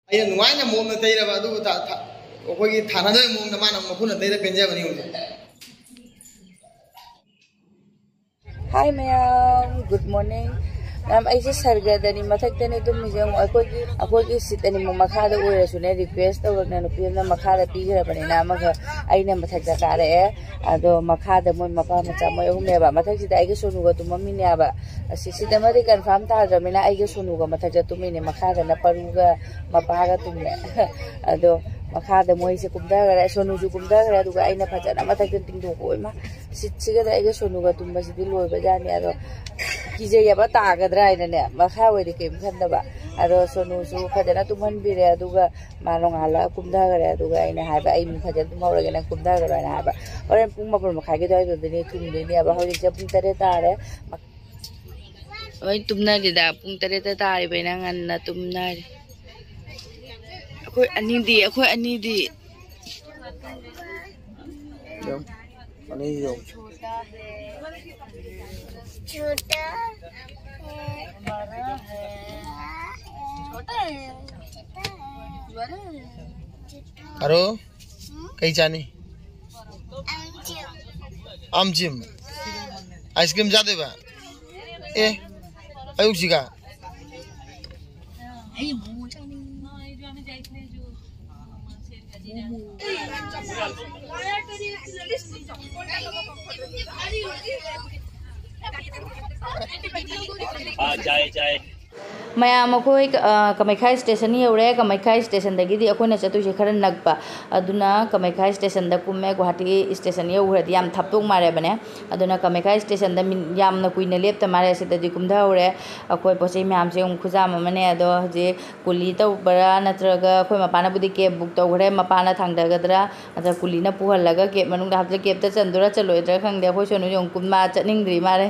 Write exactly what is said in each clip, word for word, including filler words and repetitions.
ꯑꯩꯅ ꯅꯨꯡꯉꯥꯏꯅ ꯃꯣꯝꯅ ꯇꯩꯔꯕ ꯑꯗꯨꯕꯨ ꯊꯥ- ꯊꯥ- ꯑꯩꯈꯣꯏꯒꯤ ꯊꯥꯅꯗꯕ ꯃꯑꯣꯡꯗ ꯃꯥꯅ ꯃꯈꯨꯠꯅ ꯇꯩꯔ ꯄꯦꯟꯖꯕꯅꯤ ꯍꯧꯖꯤꯛ꯫ Hi ꯃꯌꯥꯝ, good morning꯫ ꯃꯌꯥꯝ, ꯑꯩꯁꯦ ꯁꯔꯒꯗꯅꯤ, ꯃꯊꯛꯇꯅꯤ ꯇꯨꯝꯃꯤꯁꯦ꯫ ꯌꯦꯡꯉꯣ, ꯑꯩꯈꯣꯏꯒꯤ ꯑꯩꯈꯣꯏꯒꯤ ꯁꯤꯠ ꯑꯅꯤꯃꯛ ꯃꯈꯥꯗ ꯑꯣꯏꯔꯁꯨꯅꯦ, ꯔꯤꯀ꯭ꯋꯦꯁ ꯇꯧꯔꯛꯅ ꯅꯨꯄꯤ ꯑꯃꯅ ꯃꯈꯥꯗ ꯄꯤꯈ꯭ꯔꯕꯅꯤꯅ ꯑꯃꯈꯛ ꯑꯩꯅ ꯃꯊꯛꯇ ꯀꯥꯔꯛꯑꯦ꯫ ꯑꯗꯣ ꯃꯈꯥꯗ ꯃꯣꯏ ꯃꯄꯥ ꯃꯆꯥ ꯃꯣꯏ ꯑꯍꯨꯝꯅꯦꯕ꯫ ꯃꯊꯛꯁꯤꯗ ꯑꯩꯒ ꯁꯣꯅꯨꯒ ꯇꯨꯝꯃꯝꯃꯤꯅꯦꯕ꯫ ꯑꯁꯤ ꯁꯤꯠ ꯑꯃꯗꯤ ꯀꯟꯐꯥꯔꯝ ꯇꯥꯗ꯭ꯔꯕꯅꯤꯅ ꯑꯩꯒ ꯁꯣꯅꯨꯒ ꯃꯊꯛꯇ ꯇꯨꯝꯃꯤꯅꯦ, ꯃꯈꯥꯗꯅ ꯄꯔꯨꯒ ꯃꯄꯥꯒ ꯇꯨꯝꯃꯦ꯫ ꯑꯗꯣ ꯃꯈꯥꯗ ꯃꯣꯏꯁꯦ ꯀꯨꯝꯊꯈ꯭ꯔꯦ, ꯁꯣꯅꯨꯁꯨ ꯀꯨꯝꯊꯈ꯭ꯔꯦ꯫ ꯑꯗꯨꯒ ꯑꯩꯅ ꯐꯖꯅ ꯃꯊꯛꯇ ꯇꯤꯡꯊꯣꯛꯄ ꯑꯣꯏꯃ꯫ ꯁꯤꯠꯁꯤꯒꯗ ꯑꯩꯒ ꯁꯣꯅꯨꯒ ꯇꯨꯝꯕꯁꯤꯗꯤ ꯂꯣꯏꯕꯖꯥꯠꯅꯤ꯫ ꯑꯗꯣ ꯀꯤꯖꯩꯌꯦꯕ ꯇꯥꯒꯗ꯭ꯔꯥ ꯍꯥꯏꯅꯅꯦ, ꯃꯈꯥ ꯑꯣꯏꯗꯤ ꯀꯔꯤꯝ ꯈꯟꯗꯕ꯫ ꯑꯗꯣ ꯁꯣꯅꯨꯁꯨ ꯐꯖꯅ ꯇꯨꯝꯍꯟꯕꯤꯔꯦ꯫ ꯑꯗꯨꯒ ꯃꯥ ꯅꯣꯡꯉꯥꯜꯂꯒ ꯀꯨꯝꯊꯈ꯭ꯔꯦ꯫ ꯑꯗꯨꯒ ꯑꯩꯅ ꯍꯥꯏꯕ, "ꯑꯩ ꯐꯖꯅ ꯇꯨꯝꯍꯧꯔꯒꯦ, ꯅꯪ ꯀꯨꯝꯊꯈ꯭ꯔꯣ" ꯍꯥꯏꯅ ꯍꯥꯏꯕ꯫ ꯍꯣꯔꯦꯟ ꯄꯨꯡ ꯃꯥꯄꯟ ꯃꯈꯥꯏꯒꯤ ꯑꯗꯨꯋꯥꯏꯗꯨꯗꯅꯤ ꯊꯨꯡꯗꯣꯏꯅꯦꯕ꯫ ꯍꯧꯖꯤꯛꯁꯦ ꯄꯨꯡ ꯇꯔꯦꯠ ꯇꯥꯔꯦ꯫ ꯂꯣꯏ ꯇꯨꯝꯅꯔꯤꯗ, ꯄꯨꯡ ꯇꯔꯦꯠꯇ ꯇꯥꯔꯤꯕꯅꯤꯅ ꯉꯟꯅ ꯇꯨꯝꯅꯔꯤ꯫ ꯑꯩꯈꯣꯏ ꯑꯅꯤꯗꯤ ꯑꯩꯈꯣꯏ ꯑꯅꯤꯗꯤ ꯑꯅꯤ ꯌꯧ꯫ ꯍꯜꯂꯣ꯫ ꯀꯩ ꯆꯥꯅꯤ? ꯑꯝꯖꯤꯝ꯫ ꯑꯥꯏꯁ ꯀ꯭ꯔꯤꯝ ꯆꯥꯗꯣꯏꯕ? ꯑꯦ, ꯑꯌꯨꯛꯁꯤꯒ? ꯃꯌꯥꯝ, ꯑꯩꯈꯣꯏ, ꯑ, ꯀꯃꯩꯈꯥ ꯁ꯭ꯇꯦꯁꯟ ꯌꯧꯔꯦ꯫ ꯀꯃꯩꯈꯥ ꯁ꯭ꯇꯦꯁꯟꯗꯒꯤꯗꯤ ꯑꯩꯈꯣꯏꯅ ꯆꯠꯇꯣꯏꯁꯦ ꯈꯔ ꯅꯛꯄ, ꯑꯗꯨꯅ ꯀꯃꯩꯈꯥ ꯁ꯭ꯇꯦꯁꯟꯗ ꯀꯨꯝꯃꯦ꯫ ꯒꯨꯍꯥꯇꯤ ꯁ꯭ꯇꯦꯁꯟ ꯌꯧꯈ꯭ꯔꯗꯤ ꯌꯥꯝ ꯊꯥꯞꯇꯣꯛ ꯃꯥꯜꯂꯦꯕꯅꯦ꯫ ꯑꯗꯨꯅ ꯀꯃꯩꯈꯥ ꯁ꯭ꯇꯦꯁꯟꯗ ꯃꯤꯅꯤꯠ ꯌꯥꯝꯅ ꯀꯨꯏꯅ ꯂꯦꯞꯇ ꯃꯥꯜꯂꯦ꯫ ꯁꯤꯗꯗꯤ ꯀꯨꯝꯊꯍꯧꯔꯦ꯫ ꯑꯩꯈꯣꯏ ꯄꯣꯠ ꯆꯩ ꯃꯌꯥꯝꯁꯦ ꯑꯃꯨꯛ ꯈꯨꯖꯥꯝ ꯑꯃꯅꯦ꯫ ꯑꯗꯣ ꯍꯧꯖꯤꯛ ꯀꯨꯂꯤ ꯇꯧꯕ꯭ꯔꯥ ꯅꯠꯇ꯭ꯔꯒ ꯑꯩꯈꯣꯏ ꯃꯄꯥꯅꯕꯨꯗꯤ ꯀꯦꯕ ꯕꯨꯛ ꯇꯧꯈ꯭ꯔꯦ, ꯃꯄꯥꯅ ꯊꯥꯡꯊꯒꯗ꯭ꯔꯥ ꯅꯠꯇ꯭ꯔꯒ ꯀꯨꯂꯤꯅ ꯄꯨꯍꯜꯂꯒ ꯀꯦꯕ ꯃꯅꯨꯡꯗ ꯍꯥꯞꯆ-, ꯀꯦꯕꯇ ꯆꯟꯗꯣꯏꯔꯥ ꯆꯜꯂꯣꯏꯗ꯭ꯔꯥ ꯈꯪꯗꯦ꯫ ꯑꯩꯈꯣꯏ ꯁꯣꯅꯨ ꯌꯦꯡꯉꯨ, ꯀꯨꯝ-, ꯃꯥ ꯆꯠꯅꯤꯡꯗ꯭ꯔꯤ ꯃꯥꯜꯂꯦ꯫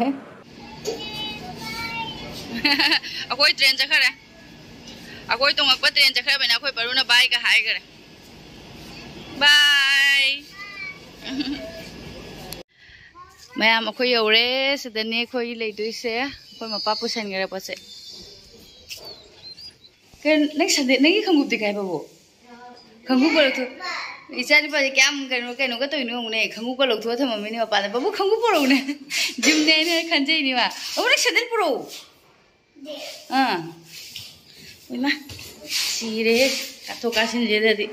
ꯑꯩꯈꯣꯏ ꯇ꯭ꯔꯦꯟ ꯆꯠꯈ꯭ꯔꯦ꯫ ꯑꯩꯈꯣꯏ ꯇꯣꯡꯉꯛꯄ ꯇ꯭ꯔꯦꯟ ꯆꯠꯈ꯭ꯔꯕꯅꯤꯅ ꯑꯩꯈꯣꯏ ꯄꯔꯨꯅ ꯕꯥꯏꯒ ꯍꯥꯏꯈ꯭ꯔꯦ꯫ ꯕꯥꯏ꯫ ꯃꯌꯥꯝ, ꯑꯩꯈꯣꯏ ꯌꯧꯔꯦ꯫ ꯁꯤꯗꯅꯦ ꯑꯩꯈꯣꯏ ꯂꯩꯗꯣꯏꯁꯦ꯫ ꯑꯩꯈꯣꯏ ꯃꯄꯥ ꯄꯨꯁꯟꯈ꯭ꯔꯦ ꯄꯣꯠ ꯆꯩ꯫ ꯀꯩꯅꯣ, ꯅꯪ ꯁꯟꯗꯦ, ꯅꯪꯒꯤ ꯈꯣꯡꯎꯞꯇꯤ ꯀꯥꯏ, ꯕꯥꯕꯨ? ꯈꯣꯡꯎꯞꯀ ꯂꯧꯊꯣꯛ-, ꯏꯆꯥ ꯅꯨꯄꯥꯁꯦ ꯀꯌꯥꯝ ꯀꯩꯅꯣ, ꯀꯩꯅꯣꯒ ꯇꯧꯔꯤꯅꯣ ꯌꯦꯡꯉꯨꯅꯦ꯫ ꯈꯣꯡꯎꯞꯀ ꯂꯧꯊꯣꯛꯑ ꯊꯝꯃꯝꯃꯤꯅꯦ ꯃꯄꯥꯟꯗ꯫ "ꯕꯥꯕꯨ, ꯈꯣꯡꯎꯞ ꯄꯨꯔꯛꯎꯅꯦ꯫ ꯖꯤꯝꯅꯦ ꯍꯥꯏꯅ ꯈꯟꯖꯩꯅꯦꯕ꯫ ꯕꯥꯕꯨ, ꯅꯪ ꯁꯦꯟꯗꯜ ꯄꯨꯔꯛꯎ꯫" ꯑꯥ꯫ ꯏꯃꯥ, ꯁꯤꯔꯦꯍꯦ꯫ ꯀꯥꯊꯣꯛ ꯀꯥꯁꯤꯟꯁꯤꯗꯗꯤ꯫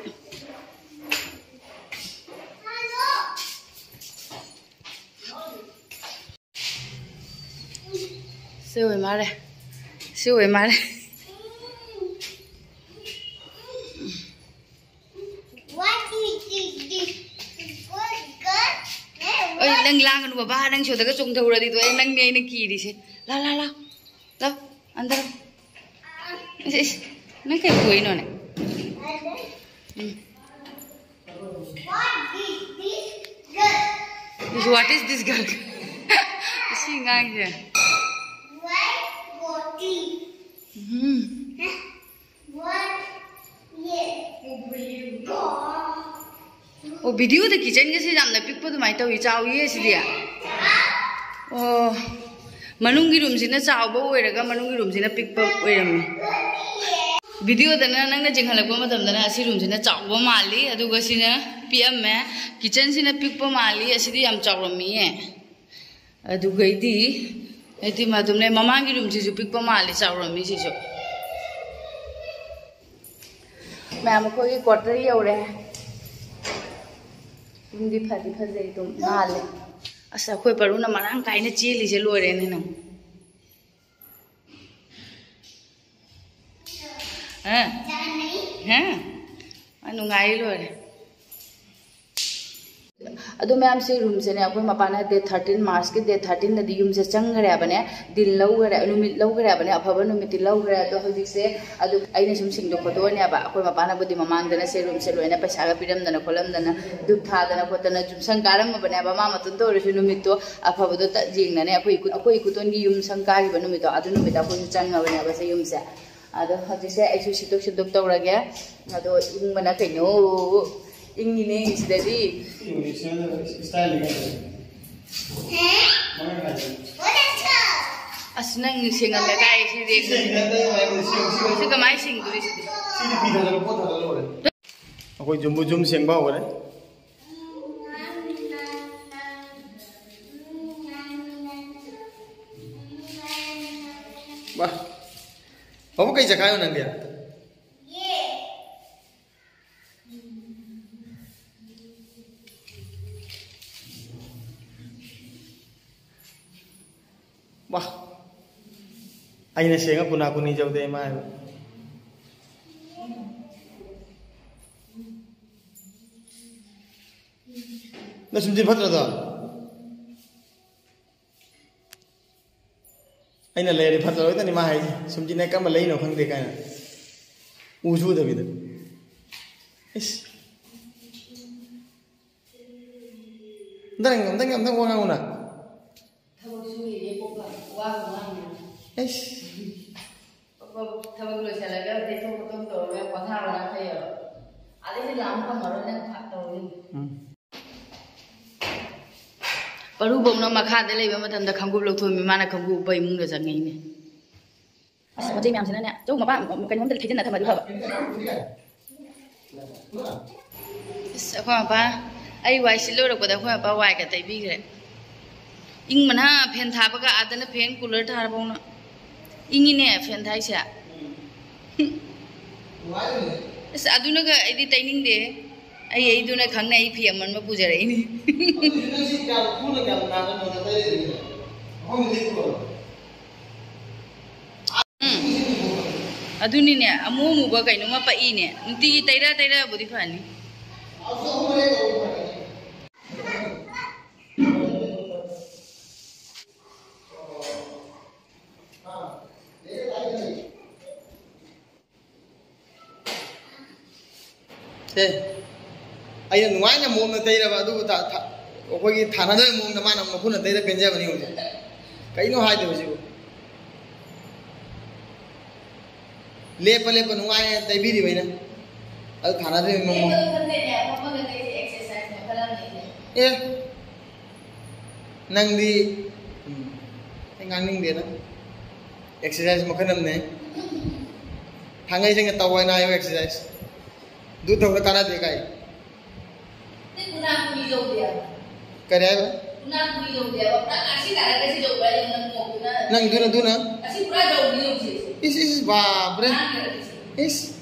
ꯁꯤ ꯑꯣꯏ ꯃꯥꯜꯂꯦ꯫ ꯁꯤ ꯑꯣꯏ ꯃꯥꯜꯂꯦ꯫ ꯑꯩ, ꯅꯪ ꯂꯥꯡꯒꯅꯨ ꯕꯕꯥ, ꯅꯪ ꯁꯣꯗꯒ ꯆꯣꯡꯊꯧꯔꯗꯤ ꯇꯣꯛꯑꯦ, ꯅꯪꯅꯦ ꯑꯩꯅ ꯀꯤꯔꯤꯁꯦ꯫ ꯂꯥ, ꯂꯥ, ꯂꯥ꯫ ꯂꯥ, ꯑꯟꯗꯔ꯫ ꯏꯁ, ꯏꯁ, ꯅꯪ ꯀꯩ ꯄꯨꯔꯛꯏꯅꯣꯅꯦ? ꯎꯝ꯫ Is what is this girl? ꯁꯤ ꯑꯉꯥꯡꯁꯦ꯫ ꯎꯝ꯫ ꯑꯣ, ꯚꯤꯗꯤꯑꯣꯗ ꯀꯤꯠꯆꯟꯒꯁꯦ ꯌꯥꯝꯅ ꯄꯤꯛꯄ ꯑꯗꯨꯃꯥꯏꯅ ꯇꯧꯏ, ꯆꯥꯎꯏꯌꯦ ꯁꯤꯗꯤ꯫ ꯑꯣ, ꯃꯅꯨꯡꯒꯤ ꯔꯨꯝꯁꯤꯅ ꯆꯥꯎꯕ ꯑꯣꯏꯔꯒ ꯃꯅꯨꯡꯒꯤ ꯔꯨꯝꯁꯤꯅ ꯄꯤꯛꯄ ꯑꯣꯏꯔꯝꯃꯤ꯫ ꯚꯤꯗꯤꯑꯣꯗꯅ ꯅꯪꯅ ꯆꯤꯡꯍꯜꯂꯛꯄ ꯃꯇꯝꯗꯅ ꯑꯁꯤ ꯔꯨꯝꯁꯤꯅ ꯆꯥꯎꯕ ꯃꯥꯜꯂꯤ, ꯑꯗꯨꯒ ꯁꯤꯅ ꯄꯤꯛꯑꯝꯃꯦ꯫ ꯀꯤꯠꯆꯟꯁꯤꯅ ꯄꯤꯛꯄ ꯃꯥꯜꯂꯤ, ꯑꯁꯤꯗꯤ ꯌꯥꯝ ꯆꯥꯎꯔꯝꯃꯤꯌꯦ꯫ ꯑꯗꯨꯒꯩꯗꯤ ꯍꯥꯏꯗꯤ ꯃꯗꯨꯝꯅꯦ, ꯃꯃꯥꯡꯒꯤ ꯔꯨꯝꯁꯤꯁꯨ ꯄꯤꯛꯄ ꯃꯥꯜꯂꯤ, ꯆꯥꯎꯔꯝꯃꯤ ꯁꯤꯁꯨ꯫ ꯃꯌꯥꯝ ꯑꯩꯈꯣꯏꯒꯤ ꯀ꯭ꯋꯥꯇꯔ ꯌꯧꯔꯦ꯫ ꯌꯨꯝꯗꯤ ꯐꯗꯤ ꯐꯖꯩ, ꯑꯗꯨꯝ ꯅꯥꯜꯂꯦ꯫ ꯑꯁ, ꯑꯩꯈꯣꯏ ꯄꯔꯨꯅ ꯃꯔꯥꯡ ꯀꯥꯏꯅ ꯆꯦꯜꯂꯤꯁꯦ ꯂꯣꯏꯔꯦꯅꯦ ꯅꯪ꯫ ꯍꯥ? ꯍꯥ? ꯑ, ꯅꯨꯡꯉꯥꯏ ꯂꯣꯏꯔꯦ꯫ ꯑꯗꯣ ꯃꯌꯥꯝꯁꯦ, ꯔꯨꯝꯁꯦꯅꯦ, ꯑꯩꯈꯣꯏ ꯃꯄꯥꯅ ꯗꯦꯠ ꯊꯥꯔꯇꯤꯟ, ꯃꯥꯔꯆꯀꯤ ꯗꯦꯠ ꯊꯥꯔꯇꯤꯟꯗꯗꯤ ꯌꯨꯝꯁꯦ ꯆꯪꯈ꯭ꯔꯦ ꯍꯥꯏꯕꯅꯦ, ꯗꯤꯜ ꯂꯧꯈ꯭ꯔꯦ, ꯅꯨꯃꯤꯠ ꯂꯧꯈ꯭ꯔꯦ ꯍꯥꯏꯕꯅꯦ, ꯑꯐꯕ ꯅꯨꯃꯤꯠꯇꯤ ꯂꯧꯈ꯭ꯔꯦ꯫ ꯑꯗꯣ ꯍꯧꯖꯤꯛꯁꯦ, ꯑꯗꯨ ꯑꯩꯅ ꯁꯨꯝ ꯁꯦꯡꯗꯣꯛ ꯈꯣꯠꯇꯣꯛꯑꯅꯦꯕ꯫ ꯑꯩꯈꯣꯏ ꯃꯄꯥꯅꯕꯨꯗꯤ ꯃꯃꯥꯡꯗꯅ ꯁꯦ ꯔꯨꯝꯁꯦ ꯂꯣꯏꯅ ꯄꯩꯁꯥꯒ ꯄꯤꯔꯝꯗꯅ ꯈꯣꯠꯂꯝꯗꯅ, ꯙꯨꯞ ꯊꯥꯗꯅ ꯈꯣꯠꯇꯅ ꯌꯨꯝꯁꯪ ꯀꯥꯔꯝꯃꯕꯅꯦꯕ꯫ ꯃꯥ ꯃꯇꯣꯝꯇ ꯑꯣꯏꯔꯁꯨ ꯅꯨꯃꯤꯠꯇꯣ ꯑꯐꯕꯗꯣ ꯇ-, ꯌꯦꯡꯅꯅꯦ꯫ ꯑꯩꯈꯣꯏ ꯏꯀꯨ-, ꯑꯩꯈꯣꯏ ꯏꯀꯨꯇꯣꯟꯒꯤ ꯌꯨꯝꯁꯪ ꯀꯥꯈꯤꯕ ꯅꯨꯃꯤꯠꯇꯣ, ꯑꯗꯨ ꯅꯨꯃꯤꯠꯇ ꯑꯩꯈꯣꯏꯁꯨ ꯆꯪꯉꯕꯅꯦꯕ ꯁꯤ ꯌꯨꯝꯁꯦ꯫ ꯑꯗꯣ ꯍꯧꯖꯤꯛꯁꯦ ꯑꯩꯁꯨ ꯁꯤꯠꯇꯣꯛ ꯁꯤꯠꯇꯣꯛ ꯇꯧꯔꯒꯦ꯫ ꯑꯗꯣ ꯏꯪꯕꯅ ꯀꯩꯅꯣ, ꯏꯪꯉꯤꯅꯦ ꯁꯤꯗꯗꯤ꯫ ꯏꯪꯂꯤꯁꯅ ꯏꯁꯇꯥꯏꯜꯅꯤ ꯀꯩꯅꯣ꯫ ꯃꯣꯏꯅ ꯍꯥꯏꯁꯦ꯫ ꯑꯁ, ꯅꯪ ꯁꯦꯡꯍꯜꯂꯦ ꯀꯥꯏ ꯁꯤ ꯔꯦꯛ? ꯁꯤ ꯀꯃꯥꯏꯅ ꯁꯦꯡꯗꯣꯔꯤ ꯁꯤꯗꯤ? ꯁꯤꯗꯤ ꯐꯤ ꯊꯥꯖꯤꯜꯂꯣ, ꯄꯣꯠ ꯊꯥꯖꯤꯜꯂꯣ ꯂꯣꯏꯔꯦ꯫ ꯑꯩꯈꯣꯏ ꯖꯨꯝꯕꯨ ꯖꯨꯝ ꯁꯦꯡꯕ ꯍꯧꯈꯔꯦ꯫ ꯋꯥ꯫ ꯕꯥꯕꯨ, ꯀꯩ ꯆꯈꯥꯏꯅꯣ ꯅꯪꯗꯤ? ꯋꯥ꯫ ꯑꯩꯅ ꯁꯦꯡꯉ ꯀꯨꯅꯥ ꯀꯨꯅꯤ ꯖꯧꯗꯦ ꯏꯃꯥ ꯍꯥꯏꯕ꯫ ꯅꯁꯨꯝꯁꯤ ꯐꯠꯇ꯭ꯔꯗꯣ? ꯑꯩꯅ ꯂꯩꯔꯗꯤ ꯐꯠꯇꯔꯣꯏꯗꯅꯤ ꯃꯥ ꯍꯥꯏꯁꯦ꯫ ꯁꯨꯝꯁꯤꯅ ꯀꯔꯝꯕ ꯂꯩꯅꯣ ꯈꯪꯗꯦ ꯀꯥꯏꯅ꯫ ꯎ ꯁꯨꯗꯕꯤꯗ꯫ ꯏꯁ꯫ ꯑꯝꯇꯪ, ꯑꯝꯇꯪ, ꯑꯝꯇꯪ ꯋꯥ ꯉꯥꯡꯉꯨꯅ꯫ ꯊꯕꯛ ꯁꯨꯔꯤꯅꯦ ꯀꯣꯛꯀ ꯋꯥꯒ ꯉꯥꯡꯉꯤꯅꯦ꯫ ꯑꯩꯁ꯫ ꯊꯕꯛ ꯂꯣꯏꯁꯤꯜꯂꯒ ꯇꯩꯊꯣꯛ ꯈꯣꯠꯇꯣꯛ ꯇꯧꯔꯒ ꯄꯣꯊꯥꯕꯅ ꯐꯩꯌꯦꯕ꯫ ꯑꯗꯩꯗꯤ ꯂꯥꯝ ꯐꯪꯉꯔꯣꯏ ꯅꯪ ꯐ-, ꯇꯧꯔꯤ꯫ ꯎꯝ꯫ ꯄꯔꯨꯕꯧꯅ ꯃꯈꯥꯗ ꯂꯩꯕ ꯃꯇꯝꯗ ꯈꯪꯒꯨꯞ ꯂꯧꯊꯣꯛꯑꯝꯃꯤ, ꯃꯥꯅ ꯈꯪꯒꯨꯞ ꯎꯞꯄ ꯏꯃꯨꯡꯗ ꯆꯪꯉꯛꯏꯅꯦ꯫ ꯑꯁ, ꯃꯆꯦ ꯃꯌꯥꯝꯁꯤꯅꯅꯦ, ꯆꯧ ꯃꯄꯥ ꯀꯩꯅꯣꯝꯗ ꯈꯩꯖꯤꯟꯅ ꯊꯝꯃꯗꯤ ꯐꯕ꯫ ꯑꯁ, ꯑꯩꯈꯣꯏ ꯃꯄꯥ, ꯑꯩ ꯋꯥꯏ ꯁꯤꯠ ꯂꯣꯏꯔꯛꯄꯗ ꯑꯩꯈꯣꯏ ꯃꯄꯥ ꯋꯥꯏꯒ ꯇꯩꯕꯤꯈ꯭ꯔꯦ꯫ ꯏꯪꯕꯅ ꯐꯦꯟ ꯊꯥꯕꯒ ꯑꯥꯗꯅ ꯐꯦꯟ ꯀꯨꯂꯔ ꯊꯥꯔꯕꯧꯅ ꯏꯪꯉꯤꯅꯦ ꯐꯦꯟ ꯊꯥꯏꯁꯦ꯫ ꯑꯁ, ꯑꯗꯨꯅꯒ ꯑꯩꯗꯤ ꯇꯩꯅꯤꯡꯗꯦ꯫ ꯑꯩ, ꯑꯩꯗꯨꯅ ꯈꯪꯅ ꯑꯩ ꯐꯤ ꯑꯃꯟꯕ ꯄꯨꯖꯔꯛꯏꯅꯤ꯫ ꯎꯝ꯫ ꯑꯗꯨꯅꯤꯅꯦ, ꯑꯃꯨ ꯑꯃꯨꯕ ꯀꯩꯅꯣꯝꯃ ꯄꯛꯏꯅꯦ꯫ ꯅꯨꯡꯇꯤꯒꯤ ꯇꯩꯔ ꯇꯩꯔꯕꯨꯗꯤ ꯐꯅꯤ꯫ ꯑꯦ, ꯑꯩꯅ ꯅꯨꯡꯉꯥꯏꯅ ꯃꯣꯝꯅ ꯇꯩꯔꯕ, ꯑꯗꯨꯕꯨ ꯊꯥ-, ꯊꯥ-, ꯑꯩꯈꯣꯏꯒꯤ ꯊꯥꯅꯗꯕ ꯃꯑꯣꯡꯗ ꯃꯥꯅ ꯃꯈꯨꯠꯅ ꯇꯩꯔ ꯄꯦꯟꯖꯕꯅꯤ ꯍꯧꯖꯤꯛ꯫ ꯀꯩꯅꯣ ꯍꯥꯏꯗꯣꯏꯕꯁꯤꯕꯨ? ꯂꯦꯞꯄ ꯂꯦꯞꯄ ꯅꯨꯡꯉꯥꯏꯅ ꯇꯩꯕꯤꯔꯤꯕ ꯑꯩꯅ꯫ ꯑꯗꯨ ꯊꯥꯅꯗ꯭ꯔꯤꯕ ꯃꯑꯣꯡ꯫ ꯂꯦꯞꯄꯗꯨ ꯈꯟꯗꯦꯅꯦ, ꯐꯝꯃꯒ ꯇꯩꯁꯦ exercise ꯃꯈꯜ ꯑꯃꯅꯤꯅꯦ꯫ ꯑꯦ, ꯅꯪꯗꯤ, ꯎꯝ, ꯉꯥꯡꯅꯤꯡꯗꯦꯗ꯫ ꯑꯦꯛꯁꯔꯁꯥꯏꯁ ꯃꯈꯜ ꯑꯃꯅꯦ꯫ ꯊꯥꯡꯒꯩꯁꯦꯡꯅ ꯇꯧ ꯍꯥꯏꯅ ꯍꯥꯏꯌꯨ ꯑꯦꯛꯁꯔꯁꯥꯏꯁ꯫ ꯑꯗꯨ ꯇꯧꯕꯗ ꯀꯥꯟꯅꯗꯦ ꯀꯥꯏ꯫ ꯀꯔꯤ ꯍꯥꯏꯕ? ꯅꯪ ꯑꯗꯨꯅ ꯑꯗꯨꯅ꯫ ꯏꯁ ꯏꯁ ꯕꯥꯞꯔꯦ꯫ ꯏꯁ꯫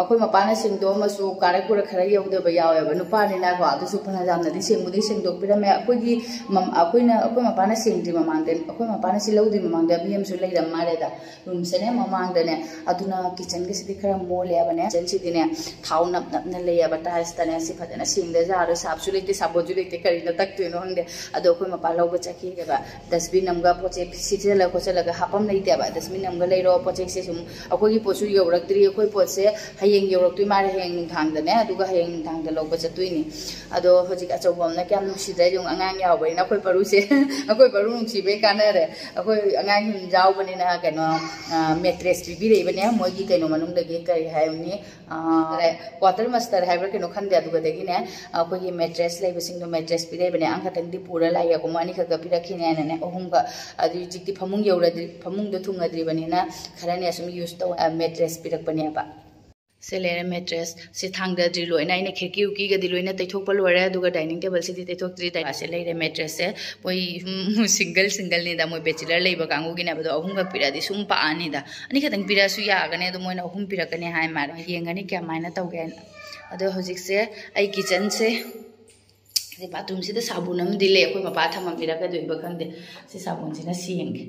ꯑꯩꯈꯣꯏ ꯃꯄꯥꯅ ꯁꯦꯡꯗꯣꯛꯑꯝꯃꯁꯨ ꯀꯥꯔꯛ ꯀꯨꯔꯛ ꯈꯔ ꯌꯧꯗꯕ ꯌꯥꯎꯋꯦꯕ, ꯅꯨꯄꯥꯅꯤꯅꯀꯣ꯫ ꯑꯗꯨꯁꯨ ꯐꯅ ꯌꯥꯝꯅꯗꯤ ꯁꯦꯡꯕꯨꯗꯤ ꯁꯦꯡꯗꯣꯛꯄꯤꯔꯝꯃꯦ꯫ ꯑꯩꯈꯣꯏꯒꯤ ꯃꯝ-, ꯑꯩꯈꯣꯏꯅ, ꯑꯩꯈꯣꯏ ꯃꯄꯥꯅ ꯁꯦꯡꯗ꯭ꯔꯤ ꯃꯃꯥꯡꯗ, ꯑꯩꯈꯣꯏ ꯃꯄꯥꯅ ꯁꯤ ꯂꯧꯗ꯭ꯔꯤ ꯃꯃꯥꯡꯗ ꯃꯤ ꯑꯃꯁꯨ ꯂꯩꯔꯝ ꯃꯥꯜꯂꯦꯗ ꯔꯨꯝꯁꯦꯅꯦ ꯃꯃꯥꯡꯗꯅꯦ꯫ ꯑꯗꯨꯅ ꯀꯤꯠꯆꯟꯒꯤꯁꯤꯗꯤ ꯈꯔ ꯃꯣꯜꯂꯦꯕꯅꯦ꯫ ꯀꯤꯠꯆꯟꯁꯤꯗꯤꯅꯦ ꯊꯥꯎ ꯅꯞ ꯅꯞꯅ ꯂꯩꯌꯦꯕ, ꯇꯥꯏꯜꯁꯇꯅꯦ꯫ ꯁꯤ ꯐꯖꯅ ꯁꯦꯡꯗ ꯌꯥꯔꯣꯏ, ꯁꯥꯞꯁꯨ ꯂꯩꯇꯦ, ꯁꯥꯄꯣꯟꯁꯨ ꯂꯩꯇꯦ, ꯀꯔꯤꯅ ꯇꯛꯇꯣꯏꯅꯣ ꯈꯪꯗꯦ꯫ ꯑꯗꯣ ꯑꯩꯈꯣꯏ ꯃꯄꯥ ꯂꯧꯕ ꯆꯠꯈꯤꯑꯕ꯫ ꯗꯁꯕꯤꯟ ꯑꯃꯒ ꯄꯣꯠ ꯆꯩ ꯁꯤꯠꯆꯜꯂ ꯈꯣꯠꯆꯜꯂꯒ ꯍꯥꯞꯐꯝ ꯂꯩꯇꯦꯕ꯫ ꯗꯁꯕꯤꯟ ꯑꯃꯒ ꯂꯩꯔꯣ, ꯄꯣꯠ ꯆꯩꯁꯦ ꯁꯨꯝ ꯑꯩꯈꯣꯏꯒꯤ ꯄꯣꯠꯁꯨ ꯌꯧꯔꯛꯇ꯭ꯔꯤ꯫ ꯑꯩꯈꯣꯏ ꯄꯣꯠꯁꯦ ꯍꯌꯦꯡ ꯌꯧꯔꯛꯇꯣꯏ ꯃꯥꯜꯂꯦ, ꯍꯌꯦꯡ ꯅꯨꯡꯗꯥꯡꯗꯅꯦ, ꯑꯗꯨꯒ ꯍꯌꯦꯡ ꯅꯨꯡꯗꯥꯡꯗ ꯂꯧꯕ ꯆꯠꯇꯣꯏꯅꯤ꯫ ꯑꯗꯣ ꯍꯧꯖꯤꯛ ꯑꯆꯧꯕ ꯑꯃꯅ ꯀꯌꯥꯝ ꯅꯨꯡꯁꯤꯗ꯭ꯔꯦ ꯌꯦꯡꯉꯨ, ꯑꯉꯥꯡ ꯌꯥꯎꯕꯅꯤꯅ ꯑꯩꯈꯣꯏ ꯄꯔꯨꯁꯦ꯫ ꯑꯩꯈꯣꯏ ꯄꯔꯨ ꯅꯨꯡꯁꯤꯕꯩ ꯀꯥꯟꯅꯔꯦ꯫ ꯑꯩꯈꯣꯏ ꯑꯉꯥꯡꯁꯤꯡ ꯌꯥꯎꯕꯅꯤꯅ ꯀꯩꯅꯣ, ꯃꯦꯇ꯭ꯔꯦꯁ ꯄꯤꯕꯤꯔꯛꯏꯕꯅꯦ꯫ ꯃꯣꯏꯒꯤ ꯀꯩꯅꯣ ꯃꯅꯨꯡꯗꯒꯤ ꯀꯔꯤ ꯍꯥꯏꯕꯅꯤ, ꯀ꯭ꯋꯥꯇꯔ ꯃꯁꯇꯔ ꯍꯥꯏꯕ꯭ꯔꯥ ꯀꯩꯅꯣ ꯈꯪꯗꯦ, ꯑꯗꯨꯒꯗꯒꯤꯅꯦ ꯑꯩꯈꯣꯏꯒꯤ ꯃꯦꯇ꯭ꯔꯦꯁ ꯂꯩꯕꯁꯤꯡꯗꯣ ꯃꯦꯇ꯭ꯔꯦꯁ ꯄꯤꯔꯛꯏꯕꯅꯦ꯫ ꯑꯃꯈꯛꯇꯪꯗꯤ ꯄꯨꯔ ꯂꯥꯛꯑꯦ, ꯑꯩꯈꯣꯏ ꯑꯅꯤꯈꯛꯀ ꯄꯤꯔꯛꯈꯤꯅꯦꯅꯅꯦ꯫ ꯑꯍꯨꯝꯒ ꯑꯗꯨ ꯍꯧꯖꯤꯛꯇꯤ ꯐꯃꯨꯡ ꯌꯧꯔꯗ꯭ꯔꯤ, ꯐꯃꯨꯡꯗꯣ ꯊꯨꯡꯉꯗ꯭ꯔꯤꯕꯅꯤꯅ ꯈꯔꯅꯦ ꯁꯨꯝ ꯌꯨꯁ ꯇꯧ, ꯃꯦꯇ꯭ꯔꯦꯁ ꯄꯤꯔꯛꯄꯅꯦꯕ꯫ ꯁꯤ ꯂꯩꯔꯦ ꯃꯦꯇ꯭ꯔꯦꯁ꯫ ꯁꯤ ꯊꯥꯡꯗꯗ꯭ꯔꯤ ꯂꯣꯏꯅ꯫ ꯑꯩꯅ ꯈꯤꯔꯀꯤ ꯎꯀꯤꯒꯗꯤ ꯂꯣꯏꯅ ꯇꯩꯊꯣꯛꯄ ꯂꯣꯏꯔꯦ, ꯑꯗꯨꯒ ꯗꯥꯏꯅꯤꯡ ꯇꯦꯕꯜꯁꯤꯗꯤ ꯇꯩꯊꯣꯛꯇ꯭ꯔꯤ꯫ ꯗꯥꯏ-, ꯁꯤ ꯂꯩꯔꯦ ꯃꯦꯇ꯭ꯔꯦꯁꯁꯦ꯫ ꯃꯣꯏ ꯁꯨꯝ ꯁꯤꯡꯒꯜ ꯁꯤꯡꯒꯜꯅꯤꯗ, ꯃꯣꯏ ꯕꯦꯆꯤꯂꯔ ꯂꯩꯕ ꯀꯥꯡꯕꯨꯒꯤꯅꯦꯕ꯫ ꯑꯗꯣ ꯑꯍꯨꯝꯈꯛ ꯄꯤꯔꯛꯑꯗꯤ ꯁꯨꯝ ꯄꯥꯛꯑꯅꯤꯗ꯫ ꯑꯅꯤꯈꯛꯇꯪ ꯄꯤꯔꯛꯑꯁꯨ ꯌꯥꯒꯅꯤ, ꯑꯗꯣ ꯃꯣꯏꯅ ꯑꯍꯨꯝ ꯄꯤꯔꯛꯀꯅꯤ ꯍꯥꯏ ꯃꯥꯜꯂꯦ꯫ ꯌꯦꯡꯒꯅꯤ ꯀꯃꯥꯏꯅ ꯇꯧꯒꯦ ꯍꯥꯏꯅ꯫ ꯑꯗꯣ ꯍꯧꯖꯤꯛꯁꯦ ꯑꯩ ꯀꯤꯠꯆꯟꯁꯦ, ꯁꯤ ꯕꯥꯊꯔꯨꯝꯁꯤꯗ ꯁꯥꯕꯨꯟ ꯑꯃꯗꯤ ꯂꯩ, ꯑꯩꯈꯣꯏ ꯃꯄꯥ ꯊꯝꯃꯝꯕꯤꯔꯛꯀꯗꯣꯏꯕ ꯈꯪꯗꯦ꯫ ꯁꯤ ꯁꯥꯕꯨꯟꯁꯤꯅ ꯁꯦꯡꯒꯦ꯫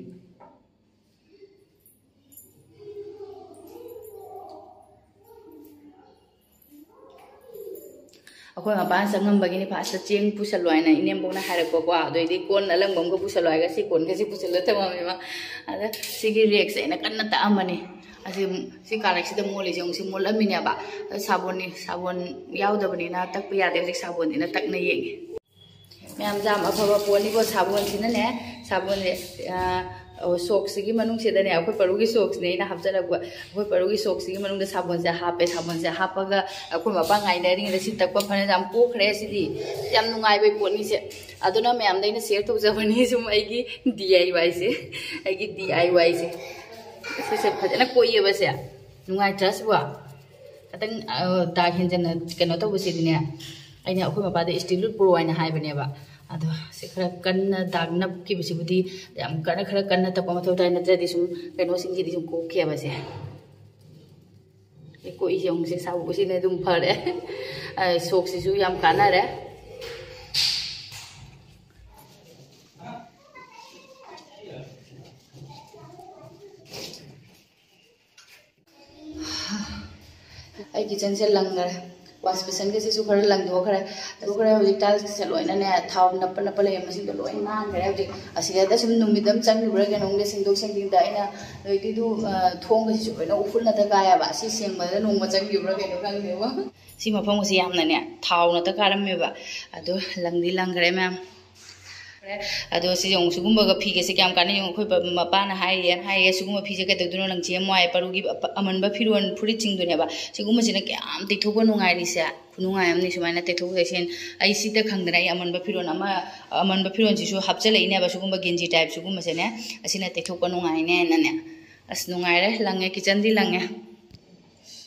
ꯑꯩꯈꯣꯏ ꯃꯄꯥꯅ ꯆꯪꯉꯝꯕꯒꯤꯅꯤ ꯐꯥꯔꯁꯇ ꯆꯦꯡ ꯄꯨꯁꯜꯂꯣ ꯍꯥꯏꯅ ꯏꯅꯦꯝꯕꯣꯛꯅ ꯍꯥꯏꯔꯛꯄꯀꯣ꯫ ꯑꯗꯨꯏꯗꯤ ꯀꯣꯟ ꯑꯂꯪꯕ ꯑꯃꯒ ꯄꯨꯁꯜꯂꯣ ꯍꯥꯏꯔꯒ ꯁꯤ ꯀꯣꯟꯒꯁꯤ ꯄꯨꯁꯜꯂ ꯊꯝꯃꯝꯃꯦꯕ꯫ ꯑꯗ ꯁꯤꯒꯤ ꯔꯦꯛꯁꯦ ꯑꯩꯅ ꯀꯟꯅ ꯇꯛꯑꯝꯕꯅꯤ꯫ ꯑꯁꯤ, ꯁꯤ ꯀꯥꯔꯛꯁꯤꯗ ꯃꯣꯜꯂꯤꯁꯦ ꯑꯃꯨꯛ ꯁꯤ ꯃꯣꯠꯂꯝꯃꯤꯅꯦꯕ꯫ ꯑꯗ ꯁꯥꯕꯣꯟꯅꯤ, ꯁꯥꯕꯣꯟ ꯌꯥꯎꯗꯕꯅꯤꯅ ꯇꯛꯄ ꯌꯥꯗꯦ꯫ ꯍꯧꯖꯤꯛ ꯁꯥꯕꯣꯟꯁꯤꯅ ꯇꯛꯅ ꯌꯦꯡꯉꯦ꯫ ꯃꯌꯥꯝꯁꯦ ꯌꯥꯝ ꯑꯐꯕ ꯄꯣꯠꯅꯤꯀꯣ ꯁꯥꯕꯣꯟꯁꯤꯅꯅꯦ꯫ ꯁꯥꯕꯣꯟꯁꯦ, ꯑ, ꯑꯣ, ꯁꯣꯛꯁꯤꯒꯤ ꯃꯅꯨꯡꯁꯤꯗꯅꯦ, ꯑꯩꯈꯣꯏ ꯄꯔꯨꯒꯤ ꯁꯣꯛꯁꯤꯅꯦ ꯑꯩꯅ ꯍꯥꯞꯆꯔꯛꯄ꯫ ꯑꯩꯈꯣꯏ ꯄꯔꯨꯒꯤ ꯁꯣꯛꯁꯤꯒꯤ ꯃꯅꯨꯡꯗ ꯁꯥꯄꯣꯟꯁꯦ ꯍꯥꯞꯄꯦ꯫ ꯁꯥꯄꯣꯟꯁꯦ ꯍꯥꯞꯄꯒ ꯑꯩꯈꯣꯏ ꯃꯄꯥ ꯉꯥꯏꯅꯔꯤꯉꯩꯗ ꯁꯤ ꯇꯛꯄ ꯐꯅ ꯌꯥꯝ ꯀꯣꯛꯈ꯭ꯔꯦ꯫ ꯁꯤꯗꯤ ꯌꯥꯝ ꯅꯨꯡꯉꯥꯏꯕ ꯄꯣꯠꯅꯤꯁꯦ꯫ ꯑꯗꯨꯅ ꯃꯌꯥꯝꯗ ꯑꯩꯅ ꯁꯤꯌꯔ ꯇꯧꯖꯕꯅꯤ ꯁꯨꯝ ꯑꯩꯒꯤ ꯗꯤ ꯑꯥꯏ ꯋꯥꯏꯁꯦ꯫ ꯑꯩꯒꯤ ꯗꯤ ꯑꯥꯏ ꯋꯥꯏꯁꯦ꯫ ꯁꯤꯁꯦ ꯐꯖꯅ ꯀꯣꯛꯏꯌꯦꯕ ꯁꯦ꯫ ꯅꯨꯡꯉꯥꯏꯇ꯭ꯔꯥ ꯁꯤꯕꯣ? ꯈꯤꯇꯪ, ꯑ, ꯗꯥꯛ ꯍꯦꯟꯖꯟꯅ ꯀꯩꯅꯣ ꯇꯧꯕꯁꯤꯗꯤꯅꯦ, ꯑꯩꯅ ꯑꯩꯈꯣꯏ ꯃꯄꯥꯗ ꯏꯁꯇꯤꯜ ꯄꯨꯔꯛꯑꯣ ꯍꯥꯏꯅ ꯍꯥꯏꯕꯅꯦꯕ꯫ ꯑꯗꯣ ꯁꯤ ꯈꯔ ꯀꯟꯅ ꯗꯥꯛ ꯅꯞꯈꯤꯕꯁꯤꯕꯨꯗꯤ ꯌꯥꯝ ꯀꯟꯅ, ꯈꯔ ꯀꯟꯅ ꯇꯛꯄ ꯃꯊꯧ ꯇꯥꯏ, ꯅꯠꯇ꯭ꯔꯗꯤ ꯁꯨꯝ ꯀꯩꯅꯣꯁꯤꯡꯁꯤꯗꯤ ꯁꯨꯝ ꯀꯣꯛꯈꯤꯑꯕꯁꯦ꯫ ꯑꯩ ꯀꯣꯛꯏꯁꯦ ꯑꯃꯨꯛꯁꯦ ꯁꯥꯎꯕꯁꯤꯅ ꯑꯗꯨꯝ ꯐꯔꯦ꯫ ꯑ, ꯁꯣꯛꯁꯤꯁꯨ ꯌꯥꯝ ꯀꯥꯟꯅꯔꯦ꯫ ꯑꯩ ꯀꯤꯠꯆꯟꯁꯦ ꯂꯪꯈꯔꯦ꯫ ꯋꯥꯁ ꯕꯦꯁꯟꯒꯁꯤꯁꯨ ꯈꯔ ꯂꯪꯊꯣꯛꯈ꯭ꯔꯦ꯫ ꯑꯗꯨ ꯈꯔ ꯍꯧꯖꯤꯛ ꯇꯥꯏꯜꯁꯀꯤꯁꯦ ꯂꯣꯏꯅꯅꯦ, ꯊꯥꯎ ꯅꯞꯄ ꯅꯞꯄ ꯂꯩꯔꯝꯕꯁꯤꯡꯗꯣ ꯂꯣꯏ ꯅꯥꯟꯈ꯭ꯔꯦ꯫ ꯍꯧꯖꯤꯛ ꯑꯁꯤꯗ ꯁꯨꯝ ꯅꯨꯃꯤꯠ ꯑꯃ ꯆꯪꯈꯤꯕ꯭ꯔꯥ ꯀꯩꯅꯣꯝꯗ ꯁꯦꯡꯗꯣꯛ ꯁꯦꯡꯖꯤꯟꯗ ꯑꯩꯅ ꯅꯣꯏꯗꯨꯗꯨ, ꯑ, ꯊꯣꯡꯒꯁꯤꯁꯨ ꯂꯣꯏꯅ ꯎꯐꯨꯜ ꯉꯥꯛꯇ ꯀꯥꯏꯌꯦꯕ꯫ ꯁꯤ ꯁꯦꯡꯕꯗ ꯅꯣꯡꯃ ꯆꯪꯈꯤꯕ꯭ꯔꯥ ꯀꯩꯅꯣ ꯈꯪꯗꯦꯕ꯫ ꯁꯤ ꯃꯐꯝꯁꯤ ꯌꯥꯝꯅꯅꯦ, ꯊꯥꯎ ꯉꯥꯛꯇ ꯀꯥꯔꯝꯃꯦꯕ꯫ ꯑꯗꯣ ꯂꯪꯗꯤ ꯂꯪꯈ꯭ꯔꯦ ꯃꯌꯥꯝ꯫ ꯑꯗꯣ ꯁꯤꯁꯦ ꯑꯃꯨꯛ ꯁꯤꯒꯨꯝꯕꯒ ꯐꯤꯒꯁꯦ ꯀꯌꯥꯝ ꯀꯥꯟꯅꯩ ꯌꯦꯡꯉꯨ꯫ ꯑꯩꯈꯣꯏ ꯕ-, ꯃꯄꯥꯅ ꯍꯥꯏꯔꯤꯌꯦꯅ ꯍꯥꯏꯌꯦ, "ꯁꯤꯒꯨꯝꯕ ꯐꯤꯁꯦ ꯀꯩꯗꯧꯗꯣꯏꯅꯣ ꯅꯪ ꯆꯦ ꯃꯣꯏ ꯄꯔꯨꯒꯤ ꯑꯄ-, ꯑꯃꯟꯕ ꯐꯤꯔꯣꯟ ꯐꯨꯔꯤꯠꯁꯤꯡꯗꯨꯅꯦꯕ, ꯁꯤꯒꯨꯝꯕꯁꯤꯅ ꯀꯌꯥꯝ ꯇꯩꯊꯣꯛꯄ ꯅꯨꯡꯉꯥꯏꯔꯤꯁꯦ, ꯈꯨꯅꯨꯡꯉꯥꯏ ꯑꯃꯅꯤ ꯁꯨꯃꯥꯏꯅ ꯇꯩꯊꯣꯛ ꯇꯩꯁꯤꯟ꯫ ꯑꯩ ꯁꯤꯗ ꯈꯪꯗꯅ ꯑꯩ ꯑꯃꯟꯕ ꯐꯤꯔꯣꯟ ꯑꯃ, ꯑꯃꯟꯕ ꯐꯤꯔꯣꯟꯁꯤꯁꯨ ꯍꯥꯞꯆꯜꯂꯛꯏꯅꯦꯕ, ꯁꯤꯒꯨꯝꯕ ꯒꯦꯟꯖꯤ ꯇꯥꯏꯞ ꯁꯤꯒꯨꯝꯕꯁꯦꯅꯦ, ꯑꯁꯤꯅ ꯇꯩꯊꯣꯛꯄ ꯅꯨꯡꯉꯥꯏꯅꯦꯅꯅꯦ꯫ ꯑꯁ ꯅꯨꯡꯉꯥꯏꯔꯦ, ꯂꯪꯉꯦ, ꯀꯤꯠꯆꯟꯗꯤ ꯂꯪꯉꯦ꯫